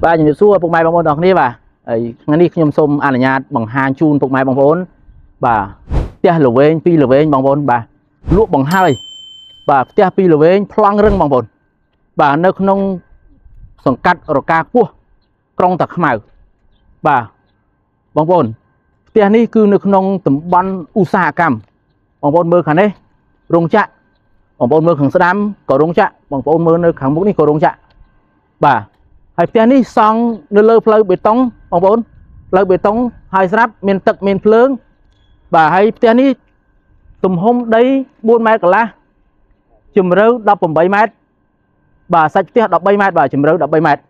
បាទជំរាបសួរពុកម៉ែបងប្អូនទាំងអស់គ្នាបាទហើយថ្ងៃនេះខ្ញុំសូមអនុញ្ញាតបង្ហាញជូនពុកម៉ែបងប្អូនបាទផ្ទះល្វែងពីរល្វែងបងប្អូនបាទលក់បង្ហើយបាទផ្ទះពីរល្វែងប្លង់រឹងបងប្អូនបាទនៅក្នុងសង្កាត់រកាខ្ពស់ក្រុងតាខ្មៅបាទបងប្អូនផ្ទះនេះគឺនៅក្នុងតំបន់ឧស្សាហកម្មបងប្អូនមើលខាងនេះរោងចក្របងប្អូនមើលខាងស្ដាំក៏រោងចក្របងប្អូនមើលនៅខាងមុខនេះក៏រោងចក្របាទ ហើយផ្ទះនេះសង់នៅលើផ្លូវបេតុងបងប្អូនផ្លូវបេតុងហើយស្រាប់មានទឹកមានភ្លើងបាទហើយផ្ទះនេះទំហំដី4ម៉ែត្រកន្លះជម្រៅ18ម៉ែត្របាទសាច់ផ្ទះ13ម៉ែត្របាទជម្រៅ13ម៉ែត្រ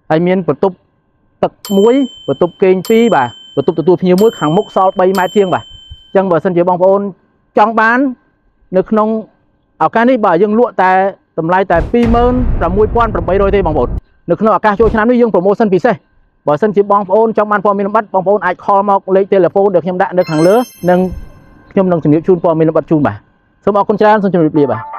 ហើយមានបន្ទប់ទឹកមួយបន្ទប់គេង2បាទបន្ទប់ទទួលភ្ញៀវមួយខាងមុខសល់3ម៉ែត្រជាងបាទអញ្ចឹងបើសិនជាបងប្អូនចង់បាននៅក្នុងឱកាសនេះបាទយើងលក់តែតម្លៃតែ26800ទេបងប្អូន នៅក្នុងឱកាសចូលឆ្នាំនេះយើង promotion ពិសេសបើសិនជាបងប្អូនចង់បានព័ត៌មានលម្អិតបងប្អូនអាច call មកលេខ telephone ដែលខ្ញុំដាក់នៅខាងលើនិងខ្ញុំនឹងជំរាបជូនព័ត៌មានលម្អិតជូនបាទសូមអរគុណច្រើនសូមជម្រាបលាបាទ។